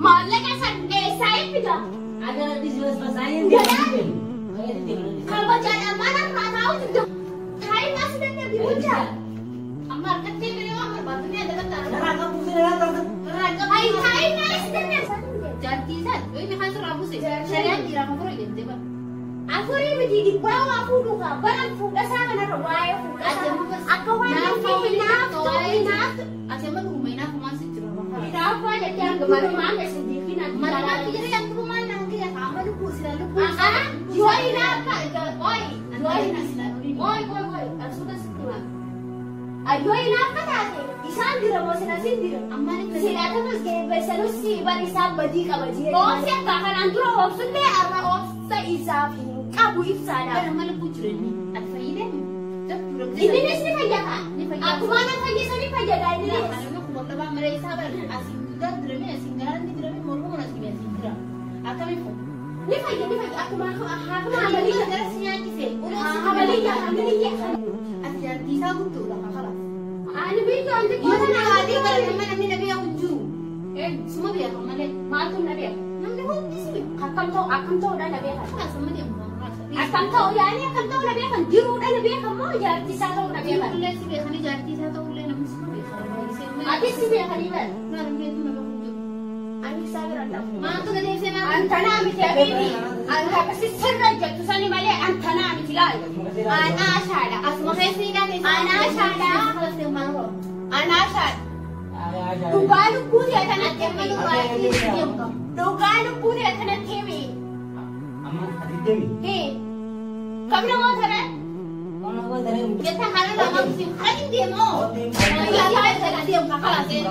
Maallaqa san eessaa fida? Kabajaadhaan mana irraa taa'u didda. Taa'ee maas dadhabi bulchaa. Amma harkatti miree waan barbaadu ni adda Ay taa'ee maas dadhabi. Jaartii isaa inni kan sirraa buuse shari'aan dhiiraaf afur jettee bara. Afurii miti dhibbaa waa fuudhu kaa baran fuudha isaa kanarra waa'ee fuudha isaa akka waan naaf naaf Ati amma dhuguma hinaafumaan si jira. Hinaaffaa jettee hanga malumaan keessa diikina. Malumaan kiyya dhuguma naan kiyya amma lubbuu sila lubbuu. Yoo hinaaffaa oi yoo hinaaffaa oi oi oi asuuta sitti maa. Yoo hinaaffaa taate isaan dira moo sila sin dira. Silaa tasgabbeessanus bar isaan badii qaba jee. Oobsi akka kanaan dura oobsullee har'a oobsa isaaf hin qabu ibsaadhaaf. Bara maal lubbuu jireenya ati fayyidee Inninis ni fayyada. Akkuma na fayyisa ni fayyada inninis. Ni fayyada ni fayyada akkuma haakuma amaliyya. Amaliyya amaliyya. Ani biyya wanti Yoo na adii bara nama namni na beeku hin jiru. Suma beeka malee. Maaltu na beeka? Namni hundi si beeka. Akkam ta'u akkam ta'uudha na beekan. Kalaas amma deemu. Akkam ta'u yaani akkam ta'u na beekan jiruudha na beekan moo jaartii isaa ta'uu na beekan. Jirullee si beekanii jaartii isaa ta'ullee namni suma beeka. Atis si beekanii bara. Maal beektu nama kun jiru. Ani isaa bira dhabu. Maaltu na deebisee maal? Antanaa miti habiibi. Anta akkasi sirra jettu sani malee antanaa miti laal. Anaa shaadha. Asuma keessa hidhaa keessa. Anaa shaadha. Kalaas deemu maal hoo? Anaa shaadha. Dhugaa lubbuu ta'e kanatti himi. Dhugaa lubbuu ta'e kanatti himi. Hii. Kam namoota dha? Jetta haala lama si kan deemu. Yaa yaa deemu kalaas deemu.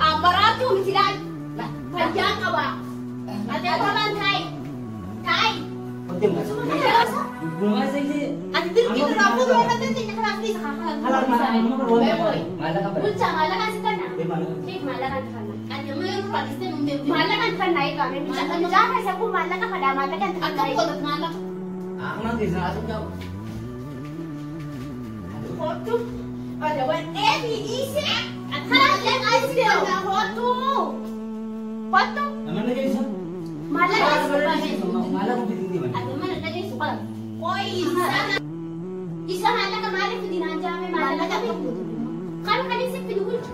Ambaraatu miti laal. Fayyaa qaba. Ati afalaan taa'i. Taa'i. Ati dirqii irraa fuudhuu irra dandeenya kalaas dhiisa kalaas. Bulchaa maallaqaan si kenna. Hiik maallaqaan si kenna. Ati amma yeroo raadistee nun beeku. Maallaqaan kenna eegaame. Gaafa isa kun maallaqa fadhaa maallaqaan Akkam kenna. godhatu maallaqa. Kottu. Adawadhee fi dhiisee. Maallaqaan si kenna kottu. Kottu. Maallaqaan si kenna. Ati amma na dhageessu qala. Qoyi isa maallaqa maaliif fidinaan jaame maallaqa fidu. Kan kan isi fidu bulchu.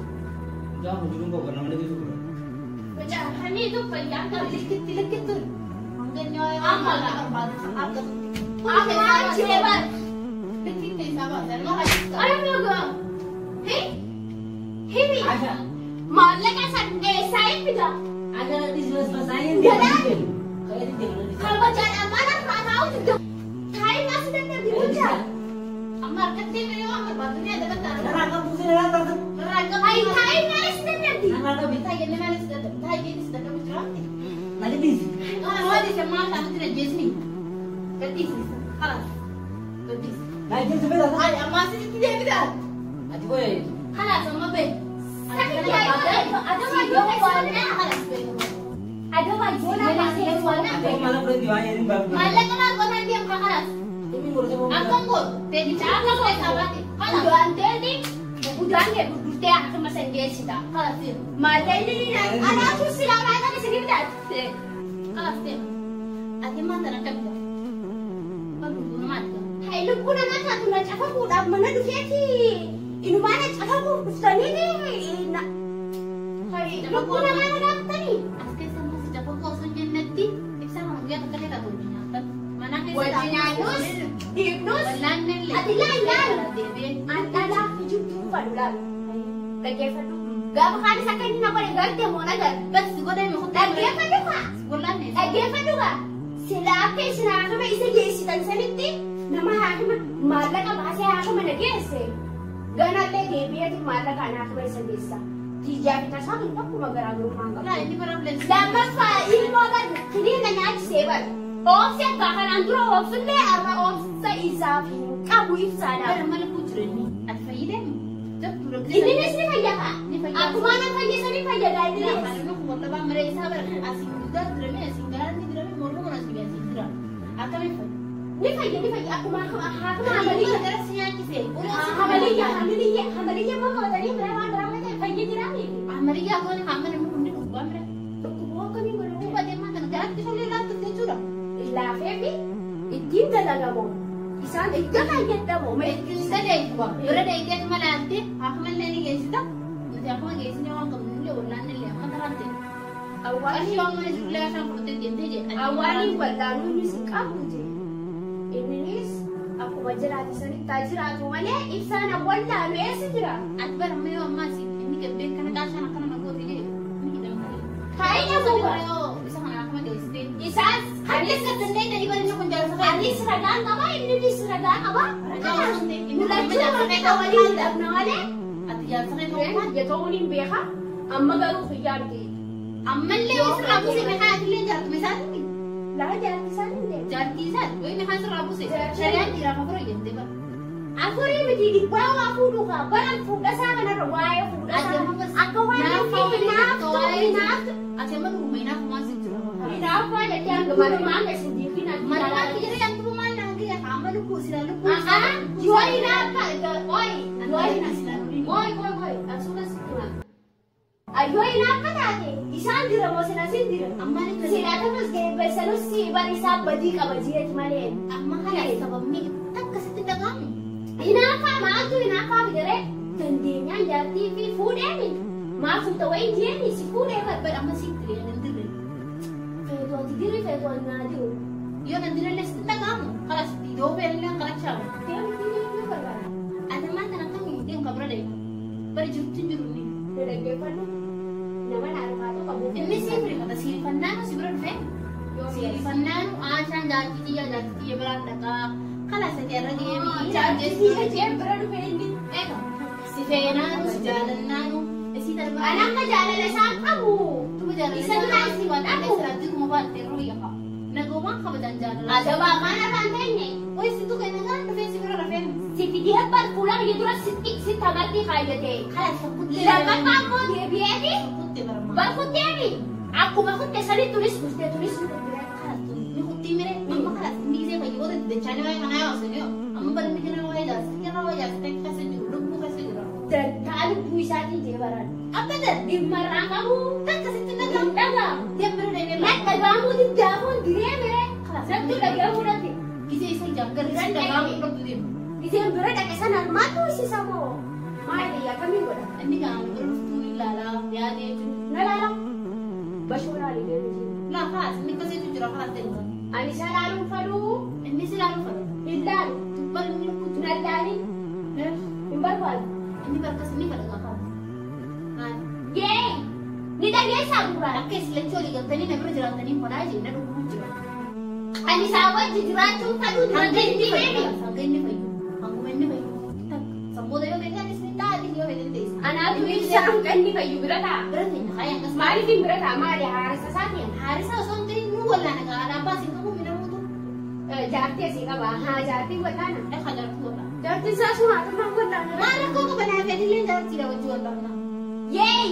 Hamiitu fayyaan qabu. Likkitti likkitti. Hanga waan maallaqa barbaadu argatu. Amma jeebar. Likkitti isaa baasa. Nama hajjista. Argaa. Hii. Himi. Maallaqa san eessaa fida? Kabajaadhaan mana irraa taa'u didda. Taa'ee maas dadhabi bulchaa. Amma harkatti miree waan barbaadu ni adda battaara. Ay taa'ee maas dadhabi. Taayee maal si dadhabu? Taayee si dadhabu jira. Kana waan isa maal taatu jira jeesni. Gadhiisi. Kalaas. Gadhiisi. Ay amma sitti deebita. Kalaas amma bee. Adaba joona baasee waan Maallaqa maal qotaan deemu kalaas. Akkam godhu? Teeticha akka keessaa baate. Kalaas. Udaan teeti udaan kee gurgurtee akkuma san geessita. Kalaas deemu. Maallaqni anaatu silaa maallaqa isinii bitaati. Kalaas deemu. Ati maal tana akkamitti? Bakka namaatti. Hai lubbuu namaa taatu na cafaquudhaaf mana dhufeeti inumaa na cafaquuf dhuftanii lubbuu namaa na gaafatanii. As keessa immoo si cafaquu osoo hin jennetti ibsaa kana guyyaa takka illee taatu wajjin nyaatan. Mana keessa Wajjin nyaannus dhiibnus Wallaannellee. Ati laal laal. Deebi'ee. An dhalaa kijibduu fadhu laal. Dhaggeeffadhu. Gaafa kaanis akka inni na godhe garte moo na garte. Bas si godhee mi kutaa. Dhaggeeffadhu kaa. Wallaanne. Dhaggeeffadhu kaa. Silaa akka isin haakima isa geessitan sanitti nama haakima maallaqa baasee haakima na geesse. Ganallee deebi'eetu maallaqaan haakima isa geessa. Tijjaa fi tasaa tun tokkuma garaagarummaa hin Laa qabdu. inni bara buleessi. Lammaffaa ilmoo bar kiliina nyaachisee bar. Oobsi akka kanaan dura oobsullee har'a oobsa isaaf hin qabu ibsaadhaaf. Bara maal lubbuu jireenya. Ati fayyidee mi? Inninis ni fayyada. Ni fayyada. Akkuma na fayyisa ni fayyada inninis. Akkamiin fayyada? Ni fayya ni fayya akkuma haakuma amaliyya gara si nyaachise. Amaliyya amaliyya amaliyya moo qabatanii bira waan biraa malee fayya jiraami. Amaliyya goone hamma namni kun ni dhukkubaa mire. Dhukkuboo akkamii godhatu? Dhukkuba deemaa kana garatti tollee laattu jechuudha. Laafee fi ittiin dalagamoo isaan itti fayyadamoo mee Ittiin dalagu bira deegdeet malaalte hakumallee ni geessita. Nuti akkuma geessine waan qabnu illee wallaan illee amma taraante. Qarshii waan mana jirullee ashaan fudhattee deemtee jedhe. Awwaaliin wallaanuunis hin qabu jee. Innis akkuma jiraate sanitti haa jiraatu malee ibsaan awwallaanu eessa jira? Ati bara amma yoo ammaas inni gabbee kana qaashaan akkana na goote jedhe ni hidhamte. Kaayina bu'uura. Yoo isa kana akkuma geessite. Isaan Anis danda'e dhanii bara inni kun jaarsa fayyadu. Anis ragaa qaba innis ragaa qaba. Ragaa osoo hin ta'in inni kun Mul'achuu jaarsa wanta waliin dhabna malee. Ati jaarsa fayyadu. Biyya ta'uun hin beeka amma garuu xiyyaa miti. Ammallee sirraa buuse meeqaa atillee jaartuma isaati. Lafa jaarti isaan hin deemu. Jaartii isaati wayi meeqaa sirraa buuse shari'aan dhiiraaf afur jettee bara. Afurii miti dhibbaa waa fuudhu kaa baran fuudha isaa kanarra waa'ee fuudha isaa akka waan hinaaftu hinaaftu. Ati amma dhuguma hinaafumaa si jira. Hinaafaa jettee hanga malumaan isin diikina. Malumaan kiyya yantu maal naan kiyya amma lubbuu sila lubbuu. Yoo hinaafa ooyi yoo hinaafa ooyi ooyi ooyi asuudha sitti maa. Yoo hinaafa taate isaan dira moo sina sin dira. Amma ni Silaa tamasgeebessanus si bar isaa badii qaba jeeti malee. Amma kana sababni takka sitti dhaga'amu. Hinaafaa maaltu hinaafaa fidere dandeenyaan jaartii fi fuudheemi. Maal fuuta wayi jeeni si fuudhee Bar amma sitti diree nan dirre. Feetu ati dirri feetu ani naa jiru. Yoo nan dirrellee sitti dhaga'amu kalas iddoo fe'ellee qarachaa. Deemu deemu barbaada. Ati ammaan tana akkamii deemu kabira deemu. Bari jirutti hin jiru inni. Dhaggeeffadhu nama naarfaatu qabu. Inni siif rifata siirifannaanu si bira dhufee. Siirifannaanu aashaan jaartii xiyya jaartii xiyya biraan dhaqaa. Kalas ati irra deemii. Jaartii xiyya jee bira dhufee inni. Eega si feenaanu si jaalannaanu isii darba. Ani amma jaalala isaan qabu. Tuba jaalala Isa duraan si waan dhabe sirratti kuma baatte yeroo yaqa. Nagoomaan kabajan jaalala. Adabaa maan irraan teenye. Wayi si tuqa nagaan dhufee si bira rafeen. Si fidee bar fuula kiyya dura si tamartii kaayyate. Kalas kuttee. Lammaffaa ammoo deebi'eeti. Kuttee barmaa. Bar kutteemi. Akkuma kutte sanitti turis kuttee turis ni kuttee. Kalas ni kuttee mire amma kalas inni isee fayyoo dachaanii waa'ee kanaa yoo asanii amma barni jira waa'ee jaarsa jira waa'ee jaarsa keessa jiru lubbuu keessa jira. Dantaa lubbuu isaatiin jee baran. Abbadan Dhimmarraa qabu. takka sitti Hin nagamu. dhaga'amu. Deemee deemee Na dhaga'amuu diddaafuun diree mire. Nattu dhaga'amuu dhate. Gisee isa jaaggarri si dhaga'amuu dhabdu deemu. Giseen bira dhaqe sana maaltu isiisa moo? Maali akkamiin godha? Inni gaama bira dhuftuu ilaalaa yaadee jiru. Na laala. Bashoo laali deemu. Laa kaas inni akkasiitu jira kaas deemu. Ani isa laaluun fadhuu Inni si laaluu fadha. hin laalu. Bari inni lukkutu. Na laali hin barbaadu. Inni barkas inni fadha kaas. Maali? Yee! Ni dhageessaa gurraan. Akka isin lachuu walii galtanii na bira jiraatanii fadhaa jee na dhukkubuu jira. Ani isaa wajji jiraachuun fadhuu Hanga inni dandeenye. fayyu. Hanga inni fayyu. Hanguma inni fayyu. Sammuuta yoo beekan isin taa'anii yoo beekan teessu. Anaatu ibsaa hanqanni fayyu bira taa'a. Bira teenya kaayee akkas. Maaliif hin bira taa'a? Maali haarisa isaatiin? Haarisa osoo hin ta'in nu wallaana gaadha abbaa siin qabu minamuutu. Jaartii asii qaba. Haa jaartiin wallaana. Ekaa jaartii wallaana. Jaartiin isaa sun haatumaan wallaana. Maal rakkoo qaba naa fedhillee jaartiidha wajji wallaana. Yeey!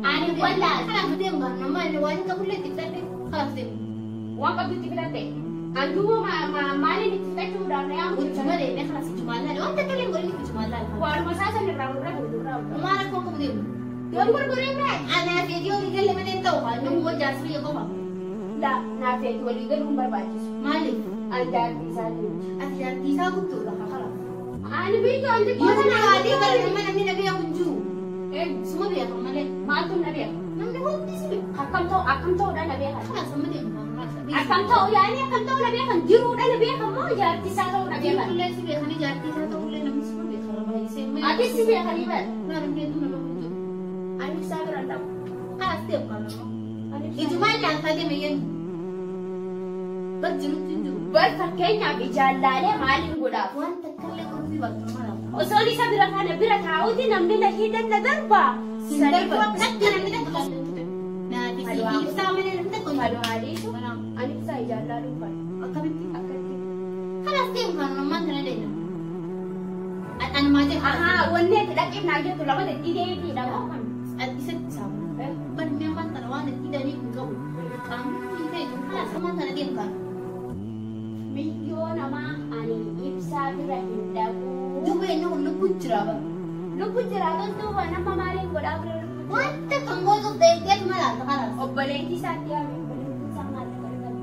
Ani wallaana. Kanaaf deemu gaana nama inni waan qabullee itti fidadhe kanaaf deemu. Waan qabdu itti filatte. Anduuba maaliin itti filachuudhaaf na yaamu Gochuma deemee kanas ijumaan laale wanta akka illee godhanii ijumaan laale. Waanuma isaa san irraa gurra gurgurraa. Maal rakkoo qabu deemu. Yoon gurguree bira. Anaa fedhii olii galle malee hin ta'u haa namni wal jaarsi biyya qofa. La naa fedhii walii galuun barbaachisu. Maaliif? An jaartii isaatiin. Ati jaartii isaa guddoodha haa kalaaf. Ani biyyoon Yoo xiqqoo sana haadhee bara nama namni na beeku hin jiru. Suma beekan malee. Maaltu na beeka? Namni hundi si beeka. Akkam ta'u akkam ta'uudha na beekan. Kanaaf amma deemu. Akkam ta'u yaani akkam ta'u na beekan jiruudha na beekan moo jaartii isaa ta'uu na beekan. Jirullee si beekanii jaartii isaa ta'ullee namni suma beeka baay'isee. Atis si beekanii bara. Maal namni hedduu nama hin jiru. Ani isaa bira dhabu. Kanaaf deemu kan nama. Ijumaan laaltaa deeme yennu. Bar jirutti hin jiru. Bar fakkeenyaaf ijaan laalee maaliin godhaaf? Waan takkallee qorfii baattu maal Osoon isa bira kana bira taa'uti namni na hidhan na darba. Hin darba. Takka namni takka kan Naati si ibsaa malee namni takka hin Fadhu haaliisu. Ani ibsaa ijaan laaluun fadhu. Akkamitti? Akkatti. Kanaaf deemu kan ammaan kana deema. Anumaa jedha. Ahaa wanni ati dhaqeef naa jettu lama dhidhee moo kan? Isatti saamu. Barmee waan tana waan itti hidhanii hin qabu. Qaamni ta'e jiru. Kanaaf ammaan tana deemu kan. Miyyoo namaa ani ibsaa bira hin dhaqu. Duuba inni kun lubbuun jira bara. Lubbuun jiraatu duuba nama maaliin godhaa bira lubbuun jira? Wanta kan gootuuf deemteetu malaata kalaas. Obboleettii isaatti yaame obboleettii isaa maallaqa argatu.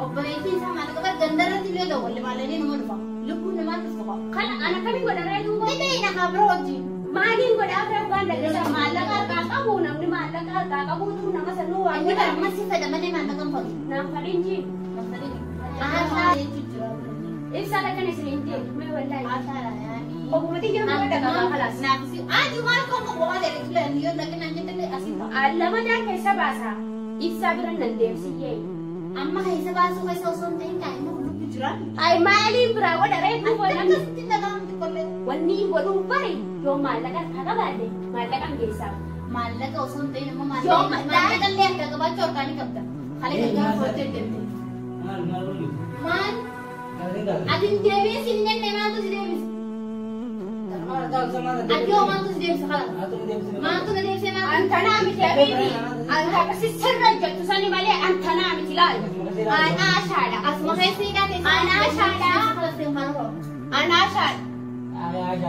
Obboleettiin isaa maallaqa bara gandarratti illee dawwalle maallaqni nama dhufa. Lubbuun namaa dhufa. Kana ana kamiin godharee duuba? Ni beekna haa bira wajjin. Maaliin godhaa bira waan dhaqee maallaqa harkaa qabu namni maallaqa harkaa qabuutu nama sanuu waan Inni bara amma si fedha malee maallaqa hin fedhu. Naan fadhiin jiru. Aasaa jechuun jira. Ibsaa dhaqan isin hin deemu. Mee wallaahi. Aasaadha yaani. Obboleettii jedhamu bira dhaqaa kalaas. Naafisi. Ati maal kan qoqqoobaa ta'e jechuudha. Yoo dhaqinaan jettee asii ta'a. Lama daan keessa baasa. Ibsaa bira nan deemsiyyee. Amma keessa baasuu keessa osoo hin ta'in kaa'imma lubbu jira. Ay maaliin biraa godharee duuba namni. Akkasitti dhaga'amti qollee. Wanni godhuu bari yoo maallaqa harkaa qabaadde maallaqan keessaa. Maallaqa osoo hin ta'in immoo Yoo maallaqa illee harkaa qabaachuu harkaa ni qabda. Haala gargaara fudhattee deemte. Maal maal waliin? Maal? Gaarii gaarii. Ati hin deebiin hin jenne maaltu si deebisa? Ati hoo maaltu si deebisa kalaas? Maaltu na deebisee maaltu? Antanaa miti habiibi. Anta akkasi sirra jettu sani malee antanaa miti laal. Anaa shaadha. Asuma keessa hidhaa teessee. Anaa shaadha. Kalaas deemu kana hoo. Anaa shaadha.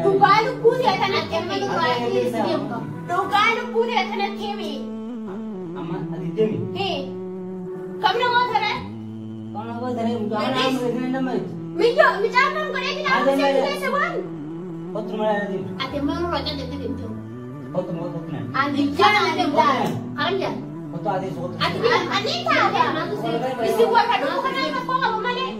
Dhugaa lubbuu ta'e kanatti Amma himi. dhugaa si deemu qaba. Dhugaa lubbuu ta'e kanatti himi. Amma ati deemi. Hii. Kam namoota ree? Miyyoo micaan kan godhee kitaaba seetu keessa waan. Ati amma nurra callettee deemte. Ani jala deemu. Karam jala. Ati ani taate. Isin warra dhufu kanaan rakkoo qabu malee.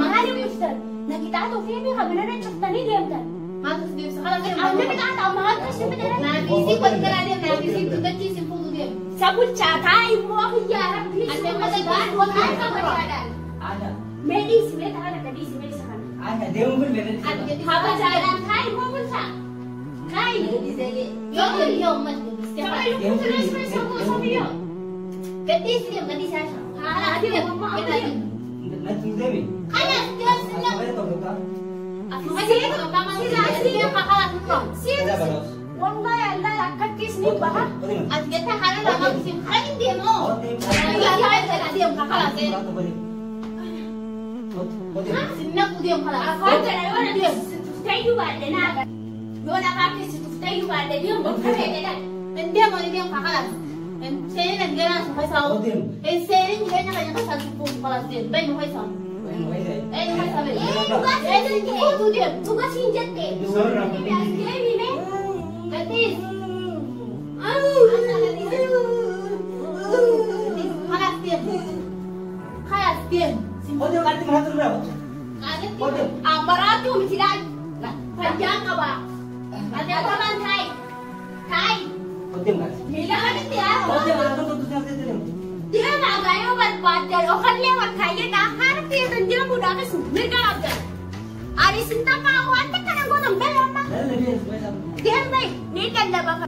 Maaliif ibsitan? Na qixaata ofii beekamina na cuftanii deemtan. Maaltu si deebisa kalaas deemu. Amma qixaata amma harka isin bidara. Naafisi wal garaa deemu naafisi dubbachii si fuudhu deemu. Sabulchaataa immoo hiyyaa rabbii Ati amma dhagaan wal kabajaadhaan. Mee dhiisi mee ta'a dhaqqa dhiisi mee isa kana. Kabajaadhaan kaa immoo bulchaa. Kaayi. Yoo yoo ummati dubbistee. Tapha lubbuu turee siree sabuu sabiyyoo. Gadhiisi deemu gadhiisi haasha. Haala ati amma amma deemu. Kalaas deemsi nama. Asuma keessa hidhaa teessee kalaas nurra. Wallahi Allah akkattis ni baha. Ati jettee haala lamaa kusin haala hin deemu. Deemu kalaas deemu. Sinna deemu kalaas. Afaan kana yoo na tuftayyuu baadhe naa yoo na kaakessi tuftayyuu baadhe deemu bakka fedhe dha. Hin deemu ni deemu kalaas. Hin seenin dhangala'aa sun keessaa oolu. Hin seenin jireenya keenya keessaa sun fuudhu kalaas deemu. Bayi nu keessaa. Ee nu keessaa bayi. Ee dhugaa siin jette. Fuutuu deemu. Dhugaa siin jette. Deemi mee. Gadhiisi. Kalaas deemu. Kalaas deemu. Amaraatu miti laal. Fayyaan qaba. Ati akkamaan taa'i. Taa'i. Miila kanatti yaa. Deema gaayoo barbaaddan okallee walkaayyadhaa haala feetan deemuudhaafis mirga qabdan. Ani sin taphaa waan takka na gootan beela amma. Deemee ni lallaba.